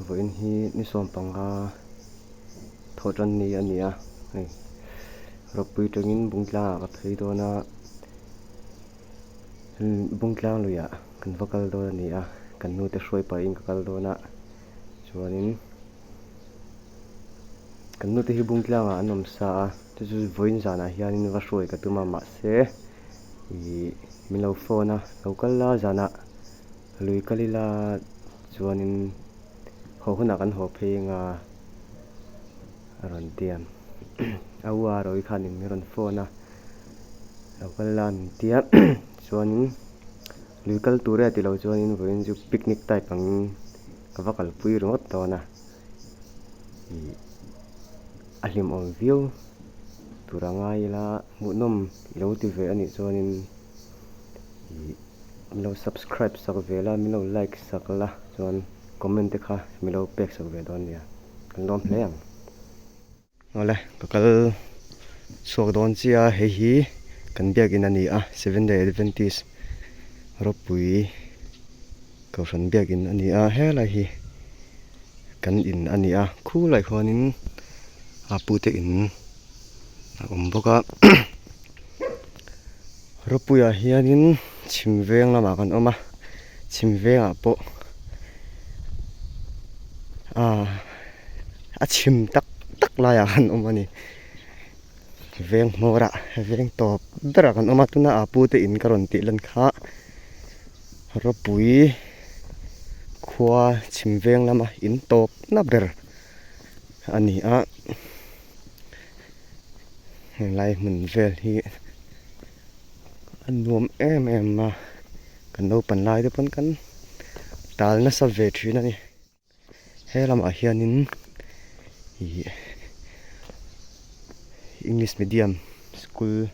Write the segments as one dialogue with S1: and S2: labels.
S1: Vawiin hi ni sawmpanga thawh tan ni a ni a hei rawpui tangin bungtlangah ka phei dawn a bungtlang luiah kan va kal dawn a ni a kan nu te hruai pahin ka kal dawn a chuanin kan nu te hi bungtlangah an awm sa a chu chu vawiin zanah hianin va hruai ka tum a mahse ihh min lo phone a lo kal la zanah. Lui kal ila chuanin haw hunah kan haw phei anga a rawn ti a, a u a Rohi khanin min rawn phone a, lo kal la min ti a, chuanin lui kal tur e tilo chuanin vawiin chu picnic type angin ka va kalpui ringawt dawn a, ih a hlimawm viau tur a ngai ila hmuhnawm i lo ti ve anih chuanin ih. Min lo subscribe sak ve la, min lo like sak la chuan comment te kha min lo pek sak ve dawn nia, kan lawm hle ang. Awle ka kal chhuak dawn chiah a, hei hi kan biakin a ni a, Seventh Day Adventist ropui kohhran biakin a ni a, helai hi kan in a ni a, khulai khuanin a pute in a awm bawk a. Ropuiah hianin chhim veng lamah kan awm a, chhim vengah pawh ah a chhim tak tak laiah kan awm a ni. Veng hmawrah veng tawp berah kan awm a, tuna a pute in ka rawn tih lan kha Ropui khua chhim veng lama in tawpna ber a ni a. Helai hmun vel hi a nuam em em a, kan naupan lai te pawn kan tal nasa ve thin a ni. He lamah hianin ih English medium school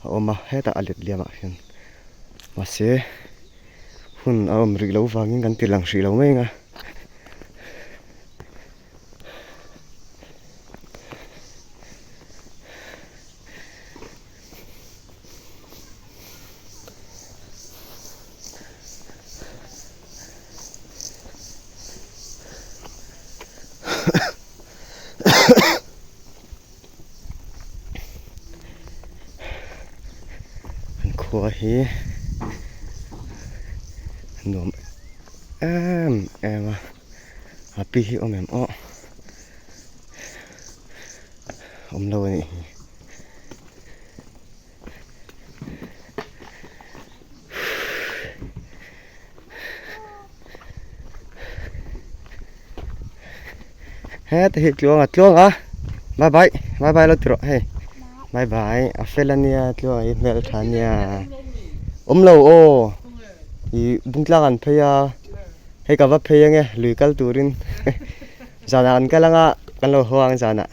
S1: a awm a, hetah a let liamah hian mahse hun a awm rih loh vangin kan ti lang hrih lo mai ang a. An khua hi nuam em em a. A pi hi awm em aw awm lo a nih hi. Heta hi tluang a tluang a bye bye bye bye lo ti rawh hei bye bye a fel a nia tluang a hi hmel tha a nia awm lo aw ih bungtlang an phei a. Hei ka va phei ange lui kal turin zanah an kal anga kan lo haw ang zanah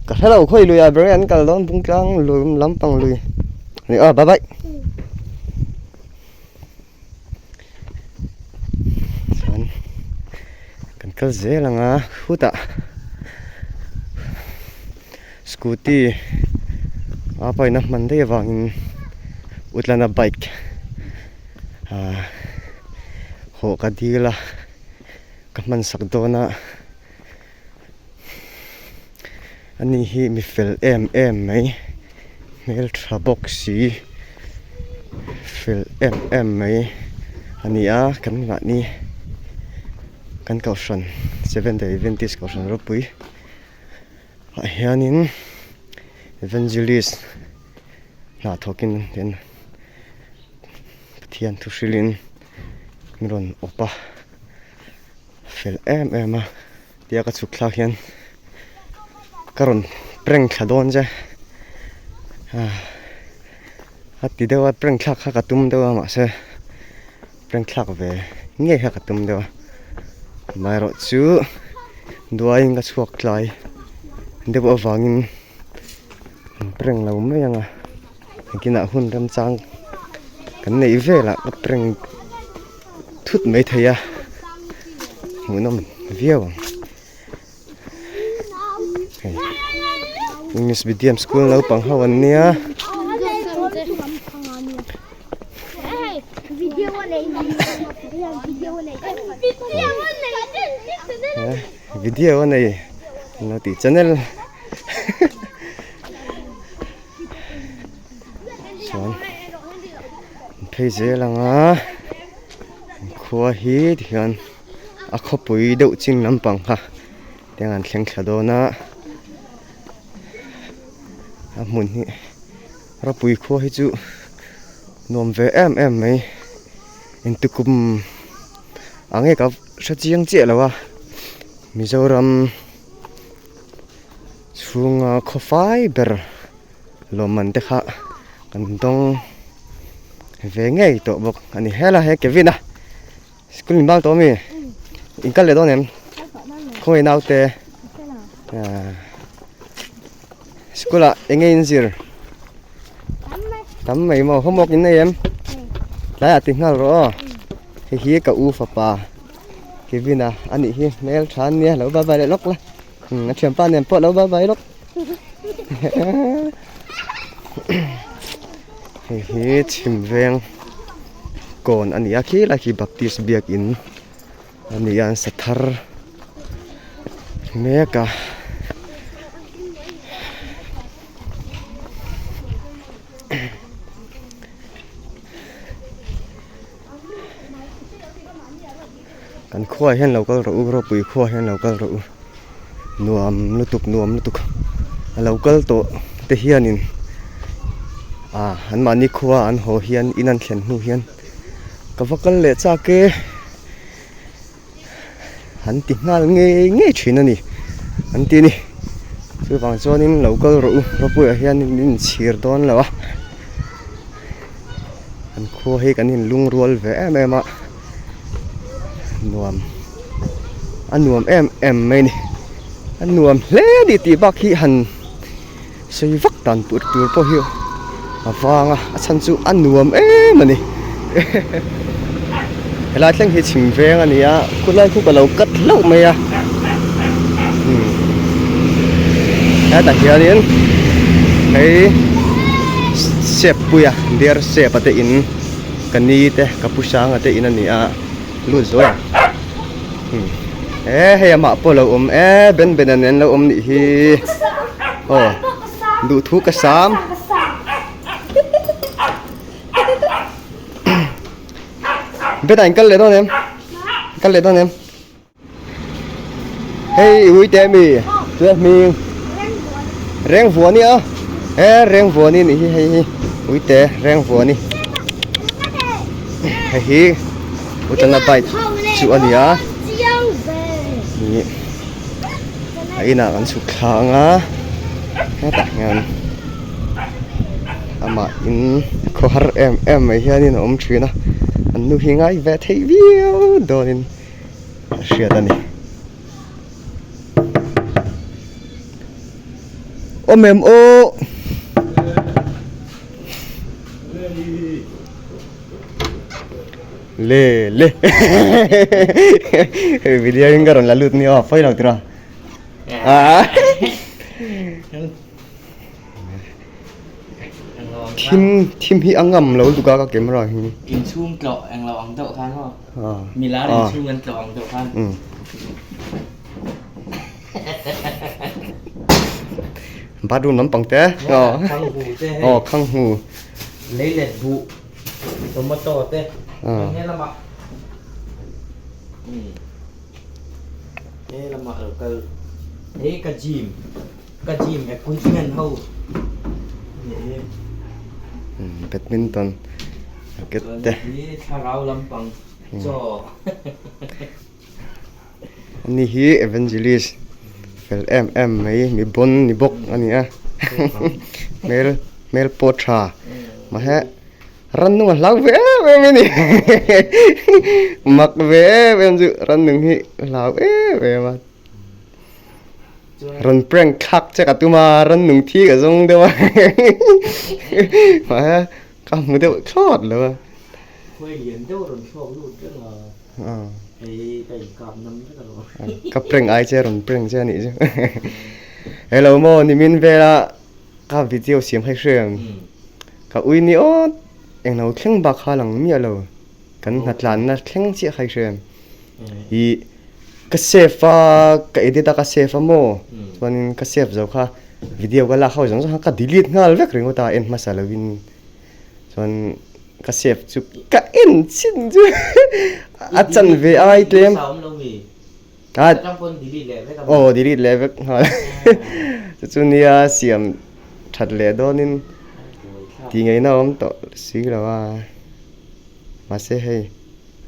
S1: ka hre lo khawi luiah ber nge an kal dawn bungtlang lui lampang lui ni aw bye bye chuan kan kal zel anga khutah scooty a pawhin a hman daih avangin utlana bike. Ahh hawh ka dil a ka hman sak dawn a ani hi mi fel em em mai hmeltha bawk si fel em em mai a ni a kan mahni kan kohhran seventh day adventist kohhran ropui ah hianin evangelist hna thawkin hian. Pathian thu hrilhin min rawn awp a, fel em em a tia ka chhuk thlak hian ka rawn prank thla dawn che a ti deuh a prank thlak kha ka tum deuh a mahse prank thlak ve ngei kha ka tum deuh a amaherawh chu duaiin ka chhuak tlai deuh avangin an prank lo mai ang a. Engtinah hun remchang kan neih velah ka prank thut mai thei a hmuhnawm viau ang hei English medium school naupang ho an nia. Video a nei an lo tih channel chuan an phei zel ang a khua hi tikhian a khawpui deuh chin lampang kha tiang an thleng thla dawn a a hmun hi ropui khua hi chu nuam ve em em mai intukum ang nge ka hre chiang chiah lo a Mizoram chhunga khaw fai ber lawmman te kha kan dawng ve ngei tawh bawk a ni helai he Kevin a school in bang tawh ami in kal leh dawn em khawngaih naute school ah eng nge in zir tam mai maw homework in nei em tlaiah ti nghal rawh aw hei hi ka u fapa Kevin a anih hi hmel tha ania lo bye bye leh lawk la a thianpa nen pawh lo bye bye lawk hei hi chhim veng kawn a ni a khilai khi baptist biakin a ni a an sa thar mek a. Kan khuaah hian lo kal rawh u ropui khuaah hian lo kal rawh u nuam lutuk nuam lutuk a lo kal tawh te hianin ah an mahni khua an haw hian in an thlen hnu hian ka va kal leh chak e an ti nghal ngei ngei thin a ni an ti a ni chuvang chuanin lo kal rawh u rawpuiah hian in inchhir dawn lo a an khua hi kan inlungrual ve em em a nuam a nuam em em mai a ni a nuam hle a ni tih bak hi han Sei vak dan tur tur pawh hi a vang a a chhan chu a nuam em a ni helai thleng hi chhim veng a ni a khulai khu ka lo cut hlauh mai a umm hetah hianin hei sep puia dear sep a te in ka ni te ka pu hranga te in a ni a lut zuai ang umm he hei amah pawh a lo awm e ben ben an lo awm nih hi. Aw duhthu ka sam Betah in kal leh dawn em kal leh dawn em hei i ui te ami chuan hming reng vuani a he reng vuani nih hi hei hi ui te reng vuani hei hi utana bike chu a ni a ih. A inah kan chhuk thla ang a hetah hian amah in khaw har em em mai hianin a awm thin a an nu hi ngai ve theih viau dawnin a hriat a ni. Awm em aw. Le le hei video in ka rawn la lut ni aw fawi lo tira thim thim hi a ngam lo lutuk a ka camera hi
S2: inchhung tlawh englo ang deuh khan maw milar inchhung an tlawh ang deuh khan
S1: bathroom lampang te aw khanghu
S2: leilet buh Tomato te he lamah he lamah lo kal hei ka gym ka gym equipment ho nih
S1: hi badminton racket te
S2: hi thlarau lampang chaw
S1: ani hi evangelist fel em em mai mi bawn ni bawk a ni a hmel hmel pawh tha mahse rannung a hlau ve em em a ni mak ve em em chu rannung hi a hlau em em a rawn prank thlak che ka tum a rannung thi ka zawng deuh a mahse ka hmu deuh thlawt lo a. Ka prank ai che rawn prank che a nih chu hello maw nimin vela ka video siam kha i hria em ka ui ni awt englo thleng bak kha lang miah lo kan hnatlanna thleng chiah kha i hria em ih. Ka save a, ka edit a ka save a maw? Chuanin ka save zo kha video ka lak ho zawng zawng kha ka delete nghal vek ringawt a en hmasa lovin. Chuan ka save chu ka en chin chu a chan ve ai tlem. Aw delete leh vek nghal. Chu chu nia siam that leh dawnin tih ngaihna a awm tawh si lo a. Mahse hei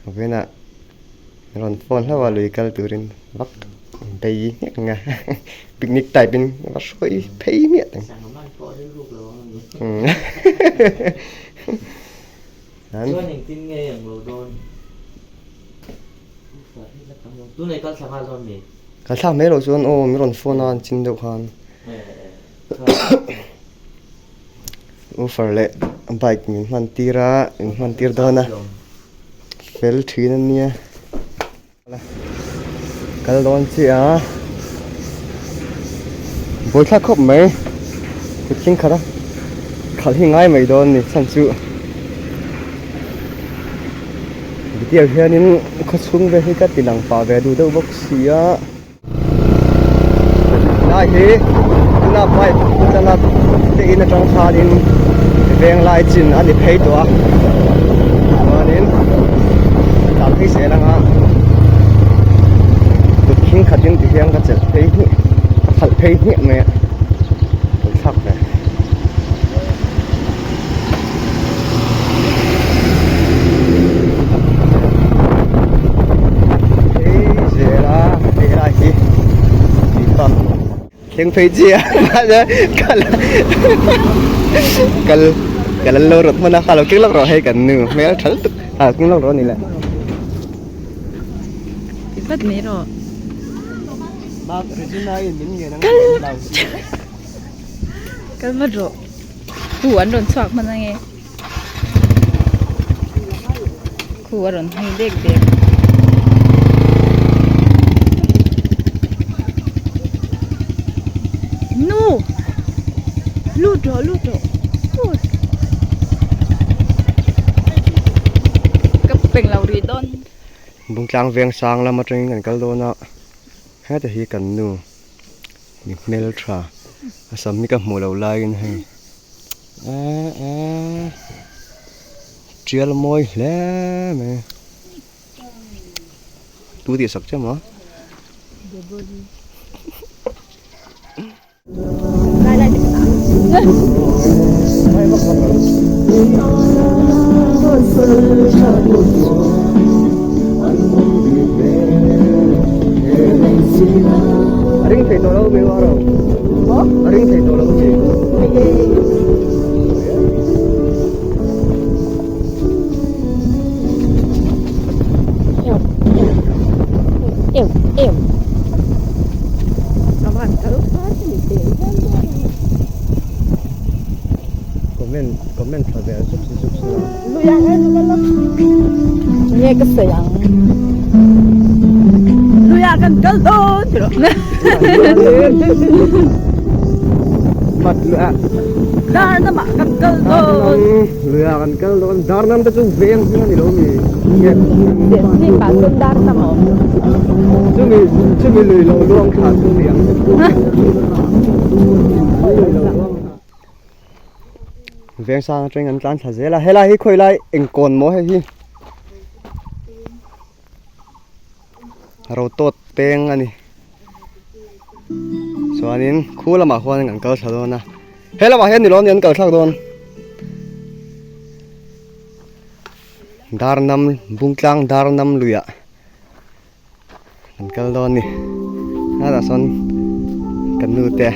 S1: vawiinah rawn phone hlauh a lui kal turin vak bei nghek ang a picnic type in va hruai phei miah teng. Kal thlak mai loh chuan aw min rawn phone a an chin deuh khan. Woofer leh bike min hman tir a min hman tir dawn a fel thin a nia kal dawn chiah a buaithlak khawp mai kut thleng khat a khalh hi ngai mai dawn a ni chhan chu video hianin khawchhung vel hi ka ti lang pah ve duh deuh bawk si a. Lai hi tuna bike tlana te in atang khanin veng lai chin a ni phei tawh a chuanin a tlan phei zel ang a kut khing khatin ti hian ka chelh phei hnih ka khalh phei hmiah mai a kan thlak ve. Hei zela hei lai hi tui pump thleng phei chi a mahse kal kal kal an lo rawt hman a kha lo keng lawk rawh hei kan nu hmel tha lutuk a keng lawk rawh a ni le.
S3: Ti vat mai rawh.
S1: Bak Regina in min ngen ang
S3: Kal vat rawh. Khu an rawn chhuak hman ange. Khu a rawn hmang dek dek. Nu! Lut rawh, lut rawh. Lut. Ka peng lo rih dawn.
S1: Bungtlang veng sang lam atangin kan kal dawn a, heta hi kan nu. Mi hmeltha a sam hi ka hmuh loh laiin hei eh eh tial mawi hle mai tu tih sak che maw. A ring thei tawh lo mi maw ro a ring thei tawh lo mi Comment comment tha ve zup zup sila.
S3: Nge ka sawi ang. Luia kan kal dawn ti rawh.
S1: Mat luia.
S3: Dar namah kan kal dawn.
S1: Luia kan kal dawn. Dar nam te chu veng hming a ni lo mi. Nge.
S3: Ni pah chuan dar nam a awm.
S1: Chumi chumi lui lo luang thla chu ni ang. Lui lo luang thla. Veng sang atangin an tlan thla zel a helai hi khawi lai eng kawn maw hei hi rotawt peng a ni chuanin khu lamah khuan an kal thla dawn a he lamah hian ni lawm ni an kal thlak dawn darnam bungtlang darnam luiah. An kal dawn ni. Hetah sawn kan nu te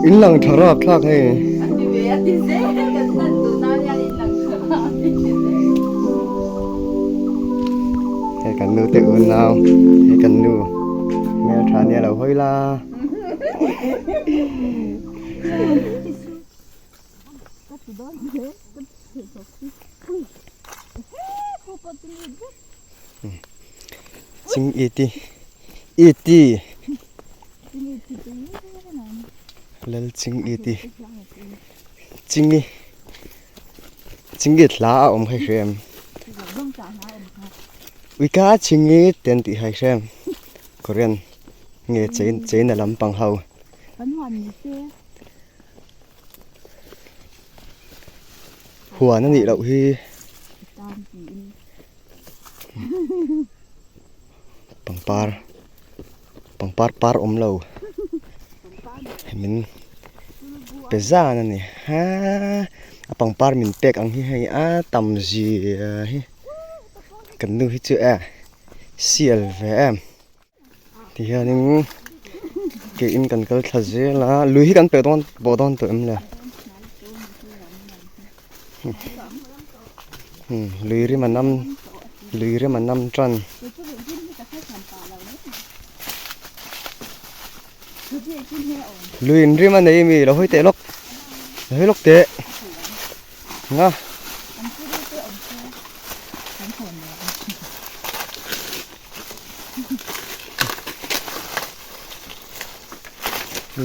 S1: in lang tha rap thlak hei. Hei kan nu te unau hei kan nu hmeltha nia lo hawi la. Ching iti iti lal ching iti chingi chingi thla a awm hei hrem. Uika chhingi te an tih hai hrem Korean nge China lampang ho. Huan a nih loh hi. Pangpar pangpar par awm lo min pe zan a ni ha a pangpar min pek ang hi hei a tam zia hi kan nu hi chu e sial ve em tihianin ke in kan kal thla zel a lui hi kan peh dawn pawh dawn tawh em le lui rim a nam lui rim a nam tan lui in rim a nei ami lo hawi teh lawk lo hawi lawk teh nga.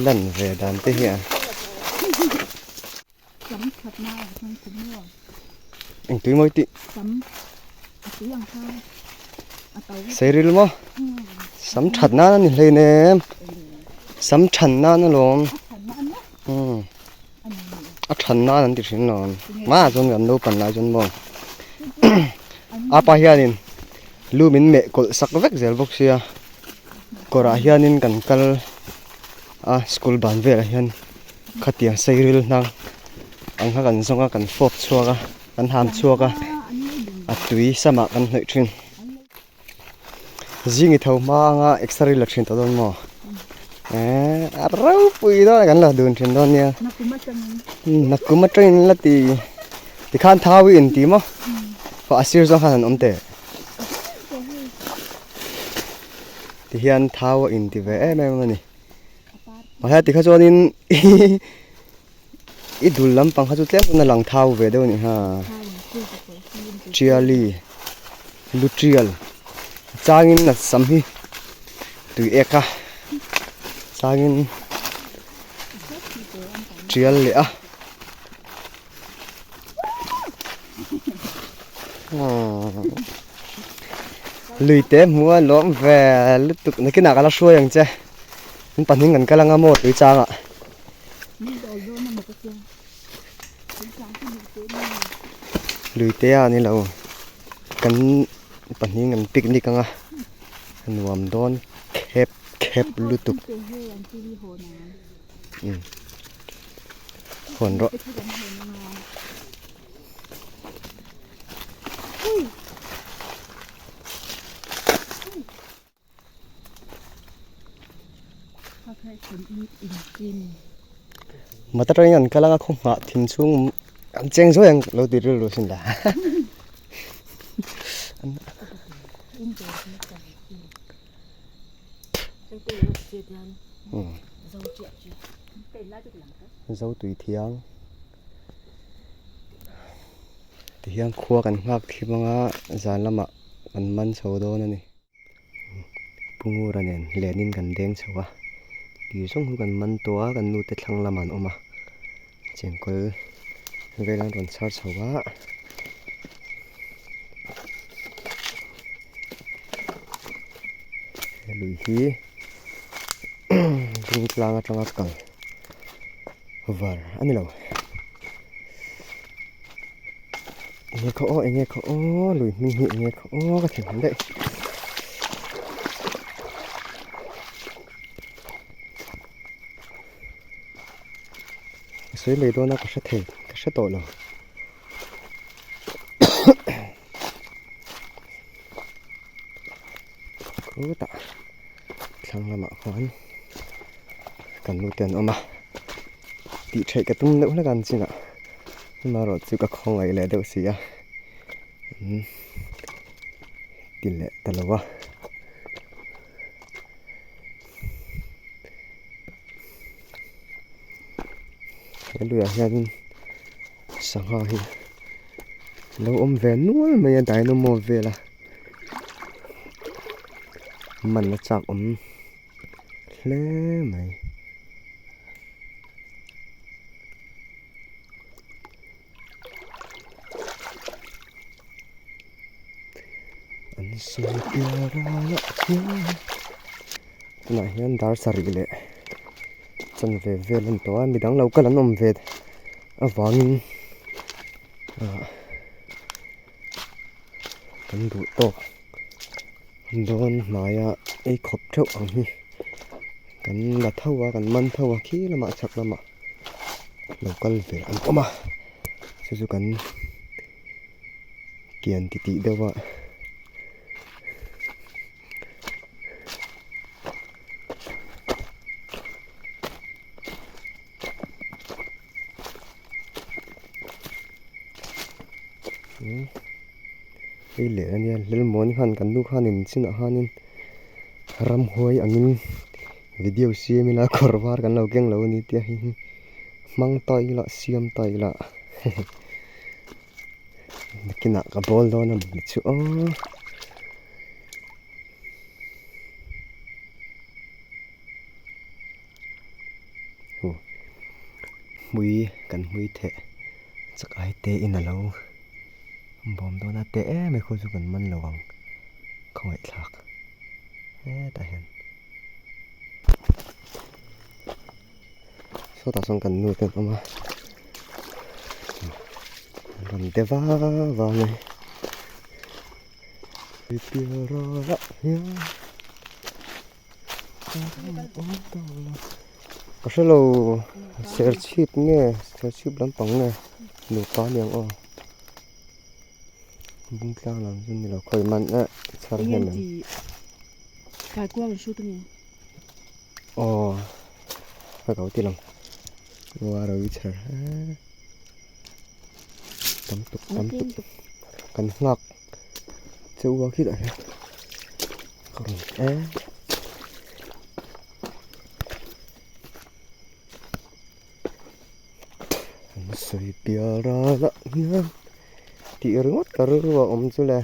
S1: Lan ve dan te hi a. Engtui mawi tih. Sairil maw? Sam that nan a ni hlein em. Sam than nan alawm. A than nan an ti thin lo. Hmaah chuan kan naupan lai chuan maw. Apa hianin lu min meh kawlh sak vek zel bawk sia. Kawrah hianin kan kal a school ban velah hian khatiang sairil hnang ang kha kan zawng a kan fawp chhuak a kan ham chhuak a a tui samah kan hnawih thin. Zing i tho hma anga x-ray la thin tawh dawn maw? Eee a ropui dawn a kan la dun thin dawn nia. Nakum atangin la ti tikhan thau i inti maw? Pawh a sir zawng khan an awm teh. Tihian thau a inti ve em em a ni. Mahse tikha chuanin i dul lampang kha chu tlem chuan a lang thau ve deuh a ni ha. Tiali lu tial changin a sam hi tui ek a changin tial leh a. Lui te hmu a lawm ve lutuk nakinah ka la hruai ang che in pahnih kan kal anga maw tui changah. Lui te a ni lo kan pahnih kan picnic anga nuam dawn khep khep lutuk. Hawn rawh. Motor atangin an kal anga khaw nghah thim chhung an cheng zuai ang lo ti rilru sin la. Zo tui thiang tihian khua kan nghak thim anga zan lamah kan man chho dawn a ni Pungura nen lenin kan deng chho a tih zawng chu kan man tawh a kan nute thlang lamah an awm a chengkawl vel an rawn chhar chho a. He lui hi ding tlang atanga kal var a ni lo enge khaw aw enge khaw aw lui hming hi enge khaw aw ka thlen daih. Ka sawi mai dawn a ka hre thei ka hre tawh lo. Khutah thlang lamah khuan kan nu te an awm a tih theih ka tum deuh hlek a an chinah amaherawh chu ka khawngaih leh deuh si a umm ti leh ta lo a. He luiah hianin sangha hi lo awm ve nual mai a dynamo vel a man a chak awm hle mai. An Tunah hian dar sarih leh chanve vel a ni tawh a midang lo kal an awm ve avangin ah kan duh tawk dawn hnaia ei khawp theuh ang hi kan la tho a kan man tho a khi lamah chhak lamah lo kal ve an awm a chu chu kan kian titih deuh a. Hei leh ania Lalmuani khan kan nu khanin chinah khanin ramhuai angin video siam ila kawr var kan lo keng lo a ni tia hei hi hmang ta ila siam ta ila nakinah ka bawl dawn a ni chu aw. Hmui kan hmui theh chak ai te in alo bawm dawn a teh em mai khaw chu kan man lo ang khawngaih thlak hetah hian sawtah sawn kan nu te an awm a an rawn de va va mai. Ka hrelo serchhip nge serchhip lampang nge nupa aniang aw bungtlang lam chu nilo khawi man eh chhar hnem em aw ka lo ti lang aw a ro chhar tam tuk tam tuk kan nghak cheu a khitah hian ka rawn e an sawi pial ral ah hian tih ringawt ka rilru a awm chu le.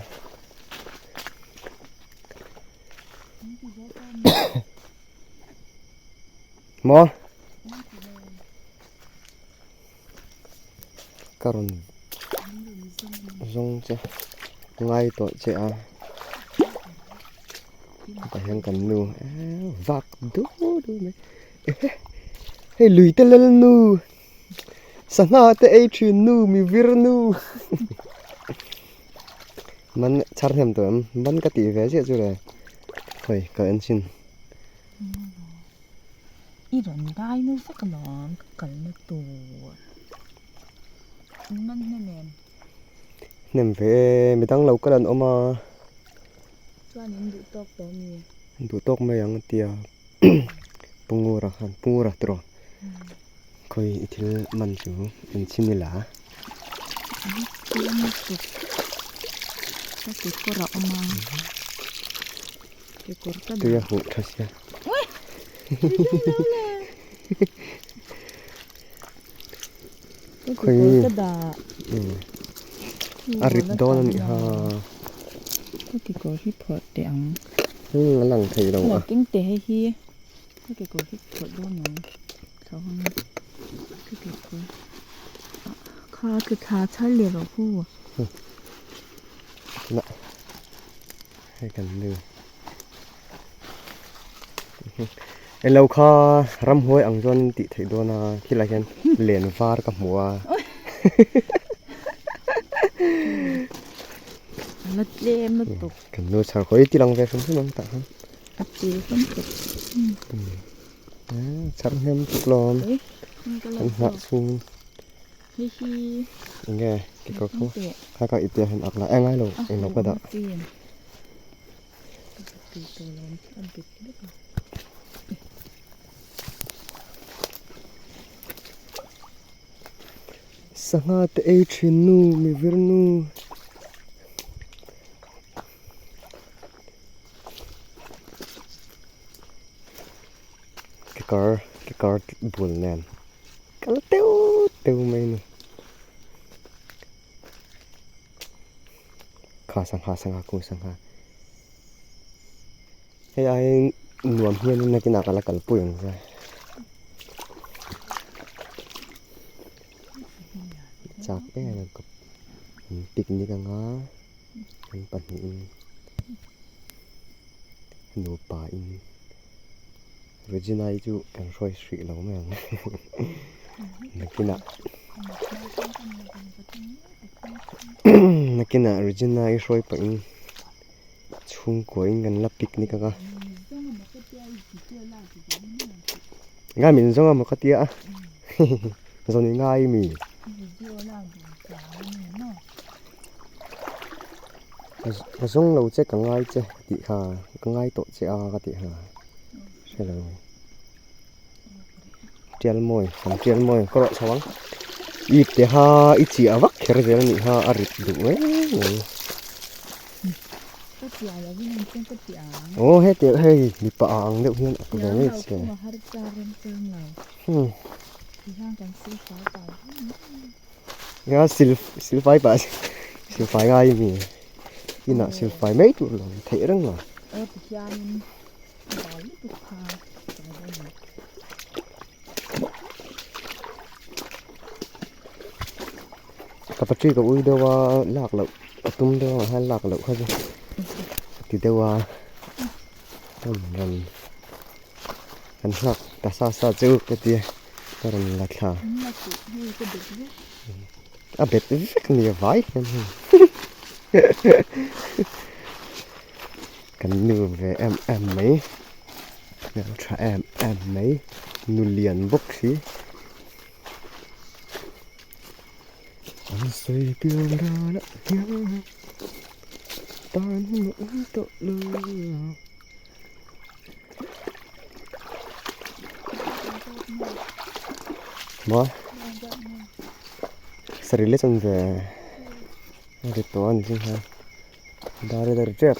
S1: Maw ka rawn zawng che ngai tawh che a tah hian kan nu vak duh duh mai hei lui te lal nu sangha te ei thin nu mi vir nu man chhar hnem tawh em man ka tih ve chiah chu le hawi ka en chhin.
S3: I rawn gai nu vek alawm ka kalna tur an man hnem em?
S1: Hnem ve e, midang lo kal an awm a.
S3: Chuan in duh tawk tawh mi?
S1: Duh tawk mai ang tia Pungura khan Pungura tiraw khawi i thil man chu in chhin ila.
S3: Ka kekawr a awm a.
S1: Tui a huh tha sia. Khawi a rit dawn a nih ha. A lang thei lo a. Hei kan nu elo kha ramhuai ang chuan in tih theih dawn a khilai hian len var ka hmu a
S3: la tlem lutuk
S1: kan nu chhar khawi ti lang ve hrim hrim ang tah khan
S3: a ti hlawm tuk
S1: chhar hnem tuk lawm kan nghah chhung
S3: Hei hi
S1: Enge kekawr khu kha ka ipte ah hian ak la e ngai lo eng lo ka dah. Sangha te ei thin nu mi vir nu. Kekawr kekawr bul nen. Kal teuh teuh mai a ni. Kha sangha sangha khu sangha. Hei aiin nuam hian nakinah ka la kalpui ang che. Chak em em ka picnic anga an pahnihin. Nupa in Regina-i chu kan hruai hrih lo mai ang nakinah nakinah Regina-i hruai pahin chhungkua in kan la picnic ang a ngai min zawng a maw ka tia a zawn i ngai mi. Ka zawng lo che ka ngai che ka tih kha ka ngai tawh che a ka tih kha hre lo tial mawi kan tial mawi ka rawh chho ang ip te kha i chiah vak kher zel a nih kha a rit duh mai mai aw heti hei mipa ang deuh hian a ve ngei che hmm. Nga sil silfai pah silfai ngai mi inah silfai mai tur lo theih reng lo.
S3: Aw ti hianin bal lutuk kha ka lo ni.
S1: Ka patri ka ui deuh a lak loh ka tum deuh ang hian lak loh kha chu ti deuh a rawn rawn kan nghak ta sa sa chu ka tia. Ka rawn la thla. A bet vek a ni a vai hian hei. Kan nu ve em em mai. Hmel tha em em mai. Nu lian bawk si. An sawi piang ral ah hian tan hun a awm tawh lo. Maw sarih leh chuan ve a ri tawh a ni chu hian dar a ri tep.